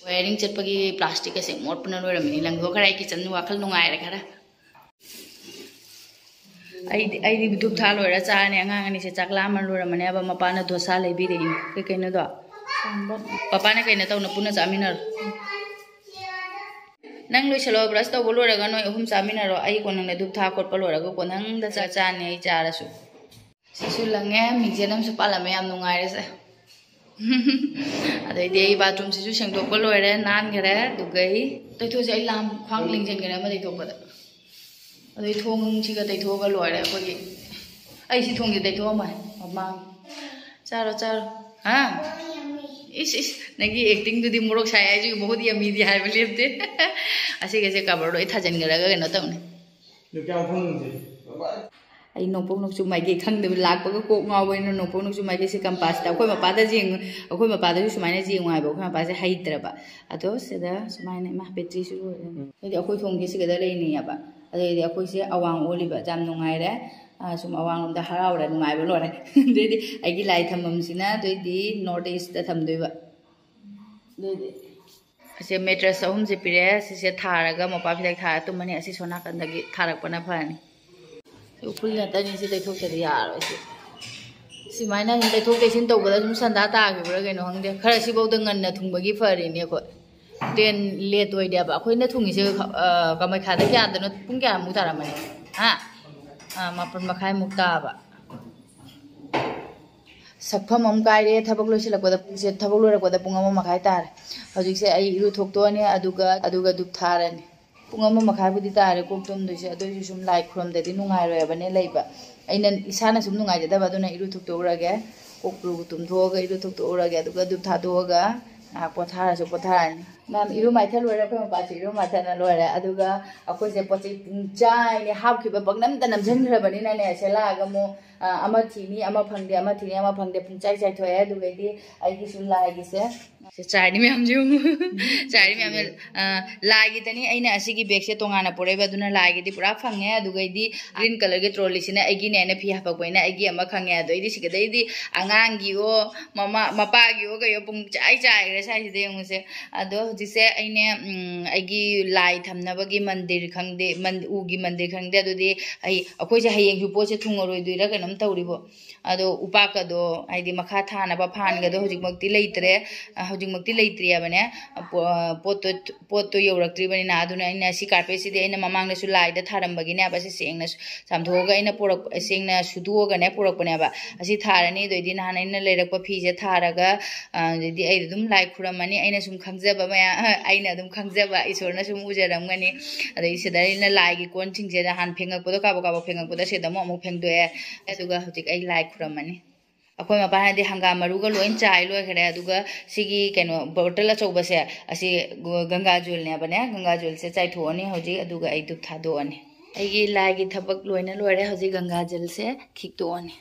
ꯋꯥꯌꯔꯤꯡ ꯆꯠꯄꯒꯤ ꯄ꯭ꯂꯥꯁꯇꯤꯛ ꯑꯁꯦ ꯃꯣꯠꯄꯅ ꯂꯣꯏꯔꯝꯃꯤꯅꯤ, ꯂꯪꯊꯣꯛꯈ꯭ꯔꯦ꯫ ꯑꯩ ꯀꯤꯠꯆꯟ ꯋꯥꯈꯜ ꯅꯨꯡꯉꯥꯏꯔꯦ ꯈꯔ꯫ ꯑꯩꯗꯤ, ꯑꯩꯗꯤ ꯙꯨꯞ ꯊꯥ ꯂꯣꯏꯔ ꯆꯥꯔꯅꯤ꯫ ꯑꯉꯥꯡ ꯑꯅꯤꯁꯦ ꯆꯥꯛ ꯂꯥꯝꯃ ꯂꯣꯏꯔꯝꯃꯅꯦꯕ꯫ ꯃꯄꯥꯅ ꯗꯣꯁꯥ ꯂꯩꯕꯤꯔꯛꯏꯅꯤ꯫ ꯀꯩ ꯀꯩꯅꯣꯗꯣ? ꯄꯥꯄꯥꯅ ꯀꯩꯅꯣ ꯇꯧꯅ ꯄꯨꯟꯅ ꯆꯥꯃꯤꯟꯅꯔꯣ꯫ ꯅꯪ ꯂꯣꯏꯁꯜꯂꯣ, ꯕ꯭ꯔꯁ ꯇꯧꯕ ꯂꯣꯏꯔꯒ ꯅꯣꯏ ꯑꯍꯨꯝ ꯆꯥꯃꯤꯟꯅꯔꯣ꯫ ꯑꯩ ꯀꯣꯟꯅꯪꯅ ꯙꯨꯞ ꯊꯥ ꯈꯣꯠꯄ ꯂꯣꯏꯔꯒ ꯀꯣꯟꯅꯪꯗ ꯆꯥꯛ ꯆꯥꯅꯤ ꯑꯩ ꯆꯥꯔꯁꯨ꯫ ꯁꯤꯁꯨ ꯂꯪꯉꯦ, ꯃꯤꯡꯁꯦꯜ ꯑꯃꯁꯨ ꯄꯥꯜꯂꯝꯃꯦ, ꯌꯥꯝ ꯅꯨꯡꯉꯥꯏꯔꯦ ꯁꯦ꯫ ꯑꯗꯩꯗꯤ ꯑꯩ ꯕꯥꯊꯔꯨꯝꯁꯤꯁꯨ ꯁꯦꯡꯗꯣꯛꯄ ꯂꯣꯏꯔꯦ, ꯅꯥꯟꯈꯔꯦ꯫ ꯑꯗꯨꯒ ꯑꯩ ꯇꯩꯊꯣꯛꯁꯦ, ꯑꯩ ꯂꯥꯝ ꯈ꯭ꯋꯥꯡ ꯂꯦꯡꯁꯤꯟꯈ꯭ꯔꯦ ꯑꯃ ꯇꯩꯊꯣꯛꯄꯗ꯫ ꯑꯗꯩ ꯊꯣꯡꯁꯤꯒ ꯇꯩꯊꯣꯛꯑꯒ ꯂꯣꯏꯔꯦ ꯑꯩꯈꯣꯏꯒꯤ꯫ ꯑꯩ ꯁꯤ ꯊꯣꯡꯁꯦ ꯇꯩꯊꯣꯛꯑꯝꯃꯦ ꯃꯃꯥꯡ꯫ ꯆꯥꯔꯣ, ꯆꯥꯔꯣ꯫ ꯍꯥ? ꯏꯁ, ꯏꯁ, ꯅꯪꯒꯤ ꯑꯦꯛꯇꯤꯡꯗꯨꯗꯤ ꯃꯣꯔꯣꯛ ꯁꯥꯏ ꯍꯥꯏꯁꯤꯒꯤ ꯃꯍꯨꯠ ꯌꯥꯝꯃꯤꯗꯤ ꯍꯥꯏꯕ ꯂꯦꯞꯇꯦ꯫ ꯑꯁꯤꯒꯁꯦ ꯀꯕꯔ ꯂꯣꯏ ꯊꯥꯖꯤꯟꯈ꯭ꯔꯒ ꯀꯩꯅꯣ ꯇꯧꯅꯤ꯫ ꯑꯗꯨ ꯀꯌꯥꯝ ꯐꯪꯉꯝꯒꯦ? ꯑꯩ ꯅꯣꯡꯄꯣꯛ ꯅꯣꯡꯆꯨꯞ ꯃꯥꯏꯀꯩ ꯈꯪꯗꯕ, ꯂꯥꯛꯄꯒ ꯀꯣꯛ ꯉꯥꯎꯕꯅꯤꯅ ꯅꯣꯡꯄꯣꯛ ꯅꯣꯡꯆꯨꯞ ꯃꯥꯏꯀꯩꯁꯦ ꯀꯝꯄꯥꯁꯇ ꯑꯩꯈꯣꯏ ꯃꯄꯥꯗ ꯌꯦꯡꯉꯨ, ꯑꯩꯈꯣꯏ ꯃꯄꯥꯗꯁꯨ ꯁꯨꯃꯥꯏꯅ ꯌꯦꯡꯉꯨ ꯍꯥꯏꯕ, ꯑꯩꯈꯣꯏ ꯃꯄꯥꯁꯦ ꯍꯩꯇ꯭ꯔꯕ꯫ ꯑꯗꯣ ꯁꯤꯗ ꯁꯨꯃꯥꯏꯅ, ꯏꯃꯥ, ꯕꯦꯇ꯭ꯔꯤꯁꯨ ꯂꯣꯏꯔꯦ꯫ ꯑꯗꯩꯗꯤ ꯑꯩꯈꯣꯏ ꯊꯣꯡꯒꯤ ꯁꯤꯒꯗ ꯂꯩꯅꯤꯡꯉꯦꯕ꯫ ꯑꯗꯩꯗꯤ ꯑꯩꯈꯣꯏꯁꯦ ꯑꯋꯥꯡ ꯑꯣꯜꯂꯤꯕ, ꯌꯥꯝ ꯅꯨꯡꯉꯥꯏꯔꯦ꯫ ꯑꯥ, ꯁꯨꯝ ꯑꯋꯥꯡꯂꯣꯝꯗ ꯍꯔꯥꯎꯔꯦ, ꯅꯨꯡꯉꯥꯏꯕ ꯂꯣꯏꯔꯦ꯫ ꯑꯗꯩꯗꯤ ꯑꯩꯒꯤ ꯂꯥꯏ ꯊꯝꯐꯝꯁꯤꯅ ꯑꯗꯨꯑꯣꯏꯗꯤ ꯅꯣꯔꯠ ꯏꯁꯇ ꯊꯝꯗꯣꯏꯕ꯫ ꯑꯗꯩꯗꯤ ꯑꯁꯦ ꯃꯦꯇ꯭ꯔꯦꯁ ꯑꯍꯨꯝꯁꯦ ꯄꯤꯔꯛꯑꯦ꯫ ꯁꯤꯁꯦ ꯊꯥꯔꯒ, ꯃꯣꯝꯄꯥꯛ ꯐꯤꯗꯛ ꯊꯥꯔ ꯇꯨꯝꯃꯅꯤ꯫ ꯑꯁꯤ ꯁꯣꯝ ꯅꯥꯀꯟꯗꯒꯤ ꯊꯥꯔꯛꯄꯅ ꯐꯔꯅꯤ꯫ ꯎꯐꯨꯜ ꯉꯥꯛꯇꯅꯤ, ꯁꯤ ꯇꯩꯊꯣꯛꯇꯗꯤ ꯌꯥꯔꯣꯏ꯫ ꯁꯤ ꯁꯨꯃꯥꯏꯅ ꯁꯨꯝ ꯇꯩꯊꯣꯛ ꯇꯩꯁꯤꯟ ꯇꯧꯕꯗ ꯁꯨꯝ ꯁꯟꯗꯥ ꯇꯥꯈꯤꯕ꯭ꯔꯥ ꯀꯩꯅꯣ ꯈꯪꯗꯦ꯫ ꯈꯔ ꯁꯤꯐꯧꯗ ꯉꯟꯅ ꯊꯨꯡꯕꯒꯤ ꯐꯔꯤꯅꯦ ꯑꯩꯈꯣꯏ꯫ ꯇ꯭ꯔꯦꯟ ꯂꯦꯠ ꯑꯣꯏꯗꯦꯕ꯫ ꯑꯩꯈꯣꯏꯅ ꯊꯨꯡꯉꯤꯁꯦ, ꯑ, ꯀꯃꯩꯈꯥꯗ ꯀꯌꯥꯗꯅꯣ, ꯄꯨꯡ ꯀꯌꯥꯃꯨꯛ ꯇꯥꯔꯝꯃꯅꯤ? ꯍꯥ? ꯑ, ꯃꯥꯄꯟ ꯃꯈꯥꯏꯃꯨꯛ ꯇꯥꯕ꯫ ꯁꯛꯐꯝ ꯑꯃ ꯀꯥꯏꯔꯦ꯫ ꯊꯕꯛ ꯂꯣꯏꯁꯤꯜꯂꯛꯄꯗ ꯄꯨꯡꯁꯦ, ꯊꯕꯛ ꯂꯣꯏꯔꯛꯄꯗ ꯄꯨꯡ ꯑꯃ ꯃꯈꯥꯏ ꯇꯥꯔꯦ꯫ ꯍꯧꯖꯤꯛꯁꯦ ꯑꯩ ꯏꯔꯨ ꯊꯣꯛꯇꯣꯛꯑꯅꯤ, ꯑꯗꯨꯒ, ꯑꯗꯨꯒ ꯙꯨꯞ ꯊꯥꯔꯅꯤ꯫ ꯄꯨꯡ ꯑꯃ ꯃꯈꯥꯏꯕꯨꯗꯤ ꯇꯥꯔꯦ ꯀꯣꯛ ꯇꯨꯝꯗꯣꯏꯁꯦ꯫ ꯑꯗꯨ ꯑꯣꯏꯔꯁꯨ ꯁꯨꯝ ꯂꯥꯏ ꯈꯨꯔꯝꯗꯗꯤ ꯅꯨꯡꯉꯥꯏꯔꯣꯏꯕꯅꯦ ꯂꯩꯕ꯫ ꯑꯩꯅ ꯏꯁꯥꯅ ꯁꯨꯝ ꯅꯨꯡꯉꯥꯏꯖꯗꯕ, ꯑꯗꯨꯅ ꯏꯔꯨ ꯊꯣꯛꯇꯣꯛꯎꯔꯒꯦ꯫ ꯀꯣꯛ ꯇꯨꯝꯊꯣꯛꯑꯒ ꯏꯔꯨ ꯊꯣꯛꯇꯣꯛꯎꯔꯒꯦ, ꯑꯗꯨꯒ ꯙꯨꯞ ꯊꯥꯗꯣꯛꯑꯒ ꯉꯥꯏꯍꯥꯛ ꯄꯣꯊꯥꯔꯁꯨ ꯄꯣꯊꯥꯔꯅꯤ꯫ ꯃꯌꯥꯝ ꯏꯔꯨ ꯃꯥꯏꯊ ꯂꯣꯏꯔꯦ, ꯑꯩꯈꯣꯏ ꯃꯄꯥꯁꯨ ꯏꯔꯨ ꯃꯥꯏꯊꯅ ꯂꯣꯏꯔꯦ꯫ ꯑꯗꯨꯒ ꯑꯩꯈꯣꯏꯁꯦ ꯄꯣꯠ ꯆꯩ ꯄꯨꯡꯆꯥꯏꯅꯦ ꯍꯥꯞꯈꯤꯕ, ꯄꯪꯅꯝꯇ ꯅꯝꯁꯤꯟꯈ꯭ꯔꯕꯅꯤꯅꯅꯦ, ꯁꯦ ꯂꯥꯛꯑꯒ ꯑꯃꯨꯛ, ꯑ, ꯑꯃ ꯊꯤꯅꯤ, ꯑꯃ ꯐꯪꯗꯦ, ꯑꯃ ꯊꯤꯅꯤ, ꯑꯃ ꯐꯪꯗꯦ, ꯄꯨꯡꯆꯥꯏ ꯆꯥꯏꯊꯣꯛꯑꯦ꯫ ꯑꯗꯨꯒꯩꯗꯤ ꯑꯩꯒꯤꯁꯨ ꯂꯥꯏꯒꯤꯁꯦ꯫ ꯁꯦ, ꯆꯥꯏꯔꯤ ꯃꯌꯥꯝꯁꯦ ꯌꯦꯡꯉꯨ꯫ ꯆꯥꯏꯔꯤ ꯃꯌꯥꯝꯁꯦ, ꯑ, ꯂꯥꯏꯒꯤꯗꯅꯤ ꯑꯩꯅ ꯑꯁꯤꯒꯤ ꯕꯦꯒꯁꯦ ꯇꯣꯉꯥꯟꯅ ꯄꯨꯔꯛꯏꯕ, ꯑꯗꯨꯅ ꯂꯥꯏꯒꯤꯗꯤ ꯄꯨꯔꯥ ꯐꯪꯉꯦ꯫ ꯑꯗꯨꯒꯩꯗꯤ green colourꯒꯤ trolleyꯁꯤꯅ ꯑꯩꯒꯤꯅꯦꯅ ꯐꯤ ꯍꯥꯄꯛꯄꯅꯤꯅ ꯑꯩꯒꯤ ꯑꯃ ꯈꯪꯉꯦ꯫ ꯑꯗꯣ ꯑꯩꯗꯤ ꯁꯤꯗꯩꯗꯤ ꯑꯉꯥꯡꯒꯤꯑꯣ, ꯃꯃꯥ, ꯃꯄꯥꯒꯤꯑꯣ ꯀꯩꯑꯣ ꯄꯨꯡ ꯆꯥꯏ ꯆꯥꯏꯈ꯭ꯔꯦ ꯁ꯭ꯋꯥꯏꯁꯤꯗ ꯌꯦꯡꯉꯨꯁꯦ꯫ ꯑꯗꯣ ꯍꯧꯖꯤꯛꯁꯦ ꯑꯩꯅꯦ, ꯎꯝ, ꯑꯩꯒꯤ ꯂꯥꯏ ꯊꯝꯅꯕꯒꯤ ꯃꯟꯗꯤꯔ ꯈꯪꯗꯦ, ꯃꯟ-, ꯎꯒꯤ ꯃꯟꯗꯤꯔ ꯈꯪꯗꯦ, ꯑꯗꯨꯗꯤ ꯑꯩ, ꯑꯩꯈꯣꯏꯁꯦ ꯍꯌꯦꯡꯁꯨ ꯄꯣꯠꯁꯦ ꯊꯨꯡꯉꯔꯣꯏꯗꯣꯏꯔꯥ ꯀꯩꯅꯣꯝ ꯇꯧꯔꯤꯕꯣ꯫ ꯑꯗꯣ ꯎꯄꯥꯛꯀꯗꯣ, ꯍꯥꯏꯗꯤ ꯃꯈꯥ ꯊꯥꯅꯕ ꯐꯥꯟꯒꯗꯣ ꯍꯧꯖꯤꯛꯃꯛꯇꯤ ꯂꯩꯇ꯭ꯔꯦ꯫ ꯑ, ꯍꯧꯖꯤꯛꯃꯛꯇꯤ ꯂꯩꯇ꯭ꯔꯤꯕꯅꯦ꯫ ꯄꯣ-, ꯄꯣꯠꯇꯣ, ꯄꯣꯠꯇꯣ ꯌꯧꯔꯛꯇ꯭ꯔꯤꯕꯅꯤꯅ꯫ ꯑꯗꯨꯅ ꯑꯩꯅ ꯁꯤ carpetꯁꯤꯗꯤ ꯑꯩꯅ ꯃꯃꯥꯡꯗꯁꯨ ꯂꯥꯏꯗ ꯊꯥꯔꯝꯕꯒꯤꯅꯦꯕ꯫ ꯁꯤ ꯁꯦꯡꯅ ꯆꯥꯝꯊꯣꯛꯑꯒ ꯑꯩꯅ ꯄꯨꯔꯛ-, ꯁꯦꯡꯅ ꯁꯨꯗꯣꯛꯑꯒꯅꯦ ꯄꯨꯔꯛꯄꯅꯦꯕ꯫ ꯑꯁꯤ ꯊꯥꯔꯅꯤ꯫ ꯑꯗꯩꯗꯤ ꯅꯍꯥꯟ ꯑꯩꯅ ꯂꯩꯔꯛꯄ ꯐꯤꯁꯦ ꯊꯥꯔꯒ, ꯑ, ꯑꯗꯩꯗꯤ ꯑꯩ ꯑꯗꯨꯝ ꯂꯥꯏ ꯈꯨꯔꯝꯃꯅꯤ꯫ ꯑꯩꯅ ꯁꯨꯝ ꯈꯪꯖꯕ ꯃꯌꯥꯝ, ꯑꯩꯅ ꯑꯗꯨꯝ ꯈꯪꯖꯕ, ꯏꯁꯣꯔꯅ ꯁꯨꯝ ꯎꯖꯔꯝꯒꯅꯤ꯫ ꯑꯗꯩ ꯁꯤꯗ ꯑꯩꯅ ꯂꯥꯏꯒꯤ ꯀꯣꯟꯁꯤꯡꯁꯦ ꯅꯍꯥꯟ ꯐꯦꯡꯉꯛꯄꯗꯣ, ꯀꯥꯕꯛ ꯀꯥꯕꯛ ꯐꯦꯡꯉꯛꯄꯗꯣ, ꯁꯤꯗ ꯑꯃꯨꯛ, ꯑꯃꯨꯛ ꯐꯦꯡꯗꯣꯛꯑꯦ꯫ ꯑꯗꯨꯒ ꯍꯧꯖꯤꯛ ꯑꯩ ꯂꯥꯏ ꯈꯨꯔꯝꯃꯅꯤ꯫ ꯑꯩꯈꯣꯏ ꯃꯄꯥꯅꯗꯤ ꯍꯪꯒꯥꯝ ꯃꯔꯨꯒ ꯂꯣꯏ ꯆꯥꯏ ꯂꯣꯏꯈ꯭ꯔꯦ꯫ ꯑꯗꯨꯒ ꯁꯤꯒꯤ ꯀꯩꯅꯣ, bottle ꯑꯆꯧꯕꯁꯦ, ꯑꯁꯤ ꯒ-, ꯒꯪꯒꯥꯖꯜꯅꯦꯕꯅꯦ꯫ ꯒꯪꯒꯥꯖꯜꯁꯦ ꯆꯥꯏꯊꯣꯛꯑꯅꯤ ꯍꯧꯖꯤꯛ, ꯑꯗꯨꯒ ꯑꯩ ꯙꯨꯞ ꯊꯥꯗꯣꯛꯑꯅꯤ꯫ ꯑꯩꯒꯤ ꯂꯥꯏꯒꯤ ꯊꯕꯛ ꯂꯣꯏꯅ ꯂꯣꯏꯔꯦ꯫ ꯍꯧꯖꯤꯛ ꯒꯪꯒꯥ ꯖꯜꯁꯦ ꯈꯤꯛꯇꯣꯛꯑꯅꯤ꯫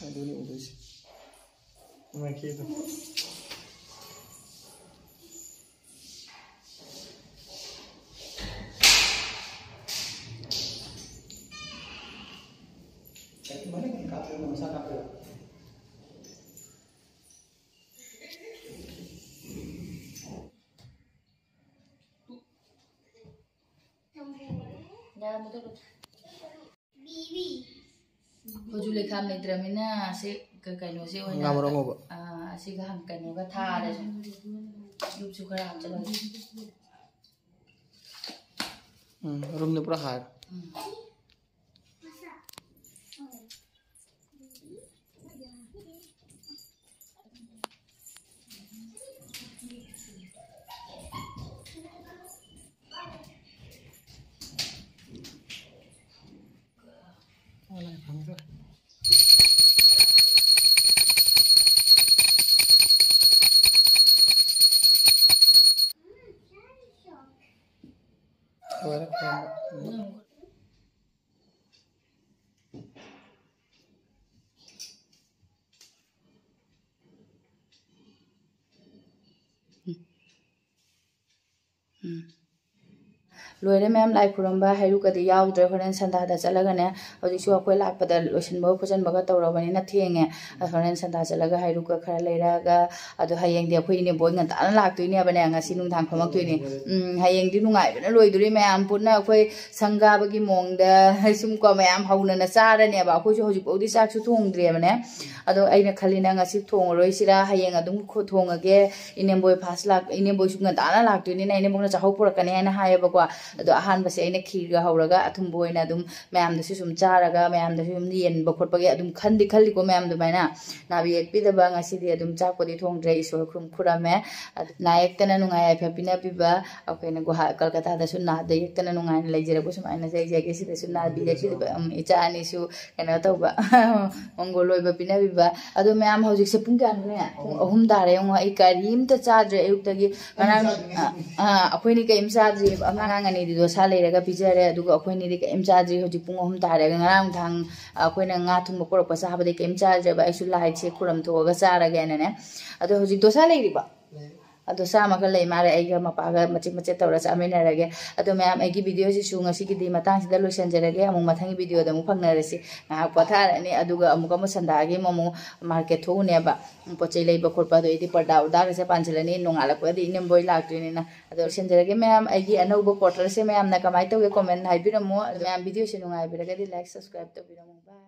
ꯑꯗꯨꯅꯤ ꯎꯗꯣꯏꯁꯦ꯫ ꯃꯥꯏꯀꯩꯗꯣ꯫ ꯃꯅꯤꯡ ꯀꯥꯞꯄꯤꯔꯣ, ꯃꯁꯥ ꯀꯥꯞꯄꯤꯔꯣ? ꯈꯨꯖꯨ ꯂꯩꯈꯥꯝ ꯂꯩꯇ꯭ꯔꯃꯤꯅ ꯑꯁꯤ ꯀ-, ꯀꯩꯅꯣꯁꯦ ꯑꯣꯏꯅ, ꯉꯥ ꯃꯔꯨ ꯑꯉꯧꯕ꯫ ꯑꯥ, ꯑꯁꯤꯒ ꯍꯪ-, ꯀꯩꯅꯣꯒ ꯊꯥꯔꯁꯦ꯫ ꯂꯨꯞꯁꯨ ꯈꯔ ꯍꯥꯞꯆꯤꯜꯂꯒꯦ꯫ ꯎꯝ, ꯔꯨꯝꯗ ꯄꯨꯔꯥ ꯍꯥꯔ꯫ ꯎꯝ꯫ ꯂꯣꯏꯔꯦ ꯈꯣꯏꯔꯝꯕ꯫ ꯎꯝ꯫ ꯂꯣꯏꯔꯦ ꯃꯌꯥꯝ, ꯂꯥꯏ ꯈꯨꯔꯨꯝꯕ꯫ ꯍꯩꯔꯨꯛꯀꯗꯤ ꯌꯥꯎꯗ꯭ꯔꯦ꯫ ꯍꯣꯔꯦꯟ ꯁꯟꯗꯥꯗ ꯆꯠꯂꯒꯅꯦ, ꯍꯧꯖꯤꯛꯁꯨ ꯑꯩꯈꯣꯏ ꯂꯥꯛꯄꯗ ꯂꯣꯏꯁꯤꯟꯕꯒ ꯈꯣꯠꯆꯤꯟꯕꯒ ꯇꯧꯔꯕꯅꯤꯅ ꯊꯦꯡꯉꯦ꯫ ꯑꯗꯣ ꯍꯣꯔꯦꯟ ꯁꯟꯗꯥ ꯆꯠꯂꯒ ꯍꯩꯔꯨꯛꯀ ꯈꯔ ꯂꯩꯔꯛꯑꯒ, ꯑꯗꯣ ꯍꯌꯦꯡꯗꯤ ꯑꯩꯈꯣꯏ ꯏꯅꯦꯕꯣꯏ ꯉꯟꯇꯥꯅ ꯂꯥꯛꯇꯣꯏꯅꯦꯕꯅꯦ, ꯉꯁꯤ ꯅꯨꯡꯗꯥꯡ ꯐꯝꯃꯛꯇꯣꯏꯅꯦ꯫ ꯎꯝ, ꯍꯌꯦꯡꯗꯤ ꯅꯨꯡꯉꯥꯏꯕꯅ ꯂꯣꯏꯗꯣꯔꯤ꯫ ꯃꯌꯥꯝ ꯄꯨꯟꯅ ꯑꯩꯈꯣꯏ ꯁꯪꯒꯥꯕꯒꯤ ꯃꯑꯣꯡꯗ ꯁꯨꯝ ꯀꯣ ꯃꯌꯥꯝ ꯍꯧꯅꯅ ꯆꯥꯔꯅꯦꯕ꯫ ꯑꯩꯈꯣꯏꯁꯨ ꯍꯧꯖꯤꯛꯐꯥꯎꯗꯤ ꯆꯥꯛꯁꯨ ꯊꯣꯡꯗ꯭ꯔꯤꯕꯅꯦ꯫ ꯑꯗꯣ ꯑꯩꯅ ꯈꯜꯂꯤꯅ ꯉꯁꯤ ꯊꯣꯡꯉꯔꯣꯏꯁꯤꯔꯥ, ꯍꯌꯦꯡ ꯑꯗꯨꯝ ꯈꯣ-, ꯊꯣꯡꯉꯒꯦ꯫ ꯏꯅꯦꯝꯕꯣꯏ ꯐꯥꯔꯁ ꯂꯥꯛ-, ꯏꯅꯦꯝꯕꯣꯏꯁꯨ ꯉꯟꯇꯥꯅ ꯂꯥꯛꯇꯣꯏꯅꯤꯅ ꯏꯅꯦꯝꯕꯣꯛꯅ ꯆꯥꯍꯧ ꯄꯨꯔꯛꯀꯅꯤ ꯍꯥꯏꯅ ꯍꯥꯏꯌꯦꯕꯀꯣ꯫ ꯑꯗꯣ ꯑꯍꯥꯟꯕꯁꯦ ꯑꯩꯅ ꯈꯤꯔꯒ ꯍꯧꯔꯒ ꯑꯊꯨꯝꯕ ꯑꯣꯏꯅ ꯑꯗꯨꯝ ꯃꯌꯥꯝꯗꯁꯨ ꯁꯨꯝ ꯆꯥꯔꯒ ꯃꯌꯥꯝꯗꯁꯨ ꯁꯨꯝ ꯌꯦꯟꯕ ꯈꯣꯠꯄꯒꯤ ꯑꯗꯨꯝ ꯈꯟꯗꯤ ꯈꯜꯂꯤꯀꯣ ꯃꯌꯥꯝ ꯑꯗꯨꯃꯥꯏꯅ꯫ ꯅꯥꯕ ꯌꯦꯛꯄꯤꯗꯕ ꯉꯁꯤꯗꯤ ꯑꯗꯨꯝ ꯆꯥꯛꯄꯨꯗꯤ ꯊꯣꯡꯗ꯭ꯔꯦ, ꯏꯁꯣꯔ ꯈꯨꯔꯨꯝ ꯈꯨꯔꯝꯃꯦ꯫ ꯑꯗꯨ ꯅꯥ ꯌꯦꯛꯇꯅ ꯅꯨꯡꯉꯥꯏ ꯌꯥꯏꯐ ꯄꯤꯅꯕꯤꯕ ꯑꯩꯈꯣꯏꯅ ꯒꯨꯍꯥ ꯀꯜꯀꯇꯥꯗꯁꯨ ꯅꯥꯗ ꯌꯦꯛꯇꯅ ꯅꯨꯡꯉꯥꯏꯅ ꯂꯩꯖꯔꯛꯄ ꯁꯨꯃꯥꯏꯅ ꯂꯩꯖꯒꯦ꯫ ꯁꯤꯗꯁꯨ ꯅꯥꯕꯤ ꯌꯦꯛꯄꯤꯗꯕ ꯎꯝ, ꯏꯆꯥ ꯑꯅꯤꯁꯨ ꯀꯩꯅꯣ ꯇꯧꯕ ꯃꯪꯒꯣꯜ ꯑꯣꯏꯕ ꯄꯤꯅꯕꯤꯕ꯫ ꯑꯗꯣ ꯃꯌꯥꯝ ꯍꯧꯖꯤꯛꯁꯦ ꯄꯨꯡ ꯀꯌꯥꯅꯣꯅꯦ? ꯄꯨꯡ ꯑꯍꯨꯝ ꯇꯥꯔꯦ ꯌꯦꯡꯉꯣ꯫ ꯑꯩ ꯀꯔꯤꯝꯇ ꯆꯥꯗ꯭ꯔꯦ ꯑꯌꯨꯛꯇꯒꯤ꯫ ꯉꯔꯥꯡ ꯑ, ꯑ, ꯑꯩꯈꯣꯏꯅꯤ ꯀꯔꯤꯝ ꯆꯥꯗ꯭ꯔꯤꯕ꯫ ꯑꯉꯥꯡ ꯑꯅꯤꯗꯤ ꯗꯣꯁꯥ ꯂꯩꯔꯒ ꯄꯤꯖꯔꯦ, ꯑꯗꯨꯒ ꯑꯩꯈꯣꯏꯅꯤꯗꯤ ꯀꯔꯤꯝ ꯆꯥꯗ꯭ꯔꯤ꯫ ꯍꯧꯖꯤꯛ ꯄꯨꯡ ꯑꯍꯨꯝ ꯇꯥꯔꯦ꯫ ꯉꯔꯥꯡ ꯅꯨꯡꯗꯥꯡ ꯑꯩꯈꯣꯏꯅ ꯉꯥ ꯊꯣꯡꯕ ꯄꯨꯔꯛꯄ ꯆꯥꯕꯗꯤ ꯀꯔꯤꯝ ꯆꯥꯗ꯭ꯔꯦꯕ꯫ ꯑꯩꯁꯨ ꯂꯥꯏꯁꯦ ꯈꯨꯔꯝ ꯊꯣꯛꯑꯒ ꯆꯥꯔꯒꯦꯅꯅꯦ꯫ ꯑꯗꯣ ꯍꯧꯖꯤꯛ ꯗꯣꯁꯥ ꯂꯩꯔꯤꯕ? ꯑꯗꯣ ꯆꯥꯝꯃꯒ ꯂꯩ ꯃꯥꯜꯂꯦ꯫ ꯑꯩꯒ ꯃꯄꯥꯒ ꯃꯆꯦꯠ ꯃꯆꯦꯠ ꯇꯧꯔ ꯆꯥꯃꯤꯟꯅꯔꯒꯦ꯫ ꯑꯗꯣ ꯃꯌꯥꯝ, ꯑꯩꯒꯤ ꯚꯤꯗꯤꯑꯣꯁꯤꯁꯨ ꯉꯁꯤꯒꯤꯗꯤ ꯃꯇꯥꯡꯁꯤꯗ ꯂꯣꯏꯁꯤꯟꯖꯔꯒꯦ꯫ ꯑꯃꯨꯛ ꯃꯊꯪꯒꯤ ꯚꯤꯗꯤꯑꯣꯗ ꯑꯃꯨꯛ ꯐꯪꯅꯔꯁꯤ꯫ ꯉꯥꯏꯍꯥꯛ ꯄꯣꯊꯥꯔꯅꯤ, ꯑꯗꯨꯒ ꯑꯃꯨꯛꯀ ꯃꯨꯁꯟꯗꯥꯒꯤ ꯑꯃꯨꯛ ꯃꯥꯔꯀꯦꯠ ꯊꯣꯛꯎꯅꯦꯕ꯫ ꯎꯝ, ꯄꯣꯠ ꯆꯩ ꯂꯩꯕ ꯈꯣꯠꯄ꯫ ꯑꯗꯣ ꯑꯩꯗꯤ ꯄꯔꯗꯥ ꯎꯔꯗꯥꯒꯁꯦ ꯄꯥꯟꯁꯤꯜꯂꯅꯤ, ꯅꯣꯡꯉꯥꯜꯂꯛꯄꯗꯤ ꯏꯅꯝꯕꯣꯏ ꯂꯥꯛꯇꯣꯏꯅꯤꯅ꯫ ꯑꯗꯣ ꯂꯣꯏꯁꯤꯟꯖꯔꯒꯦ ꯃꯌꯥꯝ꯫ ꯑꯩꯒꯤ ꯑꯅꯧꯕ ꯀ꯭ꯋꯥꯇꯔꯁꯦ ꯃꯌꯥꯝꯅ ꯀꯃꯥꯏꯅ ꯇꯧꯒꯦ ꯀꯣꯃꯦꯟ ꯍꯥꯏꯕꯤꯔꯝꯃꯣ꯫ ꯑꯗꯣ ꯃꯌꯥꯝ, ꯚꯤꯗꯤꯑꯣꯁꯦ ꯅꯨꯡꯉꯥꯏꯕꯤꯔꯒꯗꯤ ꯂꯥꯏꯛ ꯁꯕꯁꯀ꯭ꯔꯥꯏꯕ ꯇꯧꯕꯤꯔꯝꯃꯣ꯫ ꯕꯥꯏ꯫